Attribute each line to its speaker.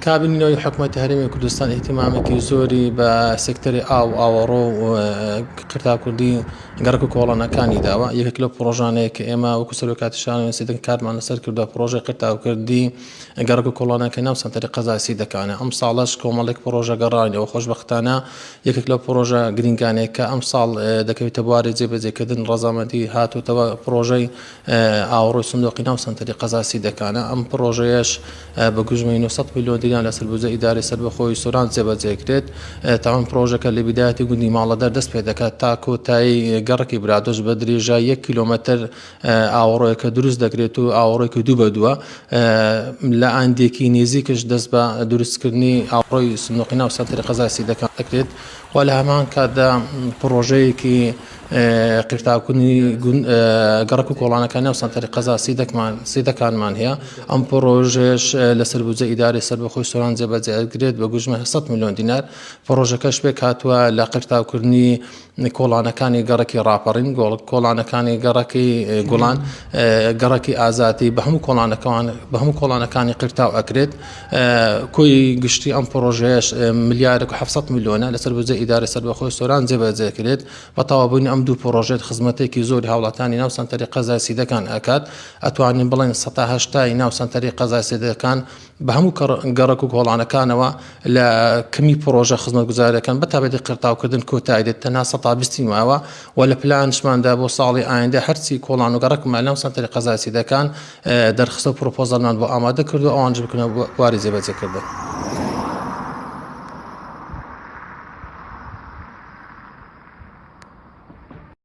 Speaker 1: کابینی نوێی حکومەتی هەرێمی کوردستان ئیهتیمامێکی زۆری بە سێکتەری ئاو و ئاوەڕۆ و قرتاوکردنی گەڕەک و کۆڵانەکانی داوە. یەکێک لەو پڕۆژانەیە کە ئێمە وەکو سەرۆکایەتی شارەوانی سیدەکان کارمان لەسەر کردووە پڕۆژەی قرتاوکردنی گەڕەک و کۆڵانەکانی ناو سەنتەری قەزای سیدەکانە. ئەمساڵەش کۆمەڵێک پڕۆژە گەڕاینەوە، خۆشبەختانە یەکێک لەو پڕۆژە گرنگانەیە کە ئەمساڵ دەکەوێتە بواری جێبەجێکردن ڕەزامەندی هاتووەتەوە پڕۆژەی ئاوەڕۆی سندوقی ناو سەنتەری قەزای سیدەکانە. ئەم پڕۆژەیەش بە گوژمەی 900 ملیۆن دینار لەسەر بودجەی ئیدارەی سەربەخۆی سۆران جێبەجێکرێت. تاوان پڕۆژەکە لە بیدایەتی گوندی ماڵەدەر دەست پێدەکات تا کۆتایی گەڕەکی برادۆست بە درێژای یەک کیلۆمەتر ئاوەڕۆیەکە دروست دەکرێت و ئاوەڕۆیەکی دوو بە دووە. لە ئایندەیەکی نزیکش دەست بە دروستکردنی ئاوەڕۆی سندوقی ناو سەنتەری قەزای سیدەکان دەکرێت و لە هەمان کاتدا پڕۆژەیەکی قیرتاوکردنی گەڕەک و کۆڵانەکانی ناو سەنتەری قەزا سیدەکانمان هەیە. ئەم پڕۆژەیەش لەسەر بودجەی ئیدارەی سەربەخۆی سۆران جێبەجێ ئەکرێت بە گوژمە 100 ملیۆن دینار. پڕۆژەکەش پێکهاتووە لە قیرتاوکردنی کۆڵانەکانی گەڕەکی ڕاپەڕین، کۆڵانەکانی گەڕەکی گوڵان، گەڕەکی ئازادی بە هەموو کۆڵانەکان بە هەموو کۆڵانەکانی قیرتاو ئەکرێت. کۆی گشتی ئەم پڕۆژەیەش ملیارێک و 700 ملیۆنە لەسەر بودجەی ئیدارەی سەربەخۆی سۆران جێبەجێ کرێت. بە تەواوبوونی ئەم دوو پڕۆژەیە خزمەتێکی زۆری هاوڵاتیانی ناو سەنتەری قەزای سیدەکان ئەکات، ئەتوانین بڵێین 80% ی ناو سەنتەری قەزای سیدەکان بە هەموو گەڕەک و کۆڵانەکانەوە لە کەمی پڕۆژە خزمەتگوزاریەکان بە تایبەتی قیرتاوکردن کۆتایی دێت تەنها 20% ی ماوە و لە پلانشماندا بۆ ساڵی ئایندە هەرچی کۆڵان و گەڕەکمان لەناو سەنتەری قەزای سیدەکان دەرخستە و پرۆپۆزەڵمان بۆ ئامادە کردووە ئەوانش بکەنە بواری جێبەجێکردن.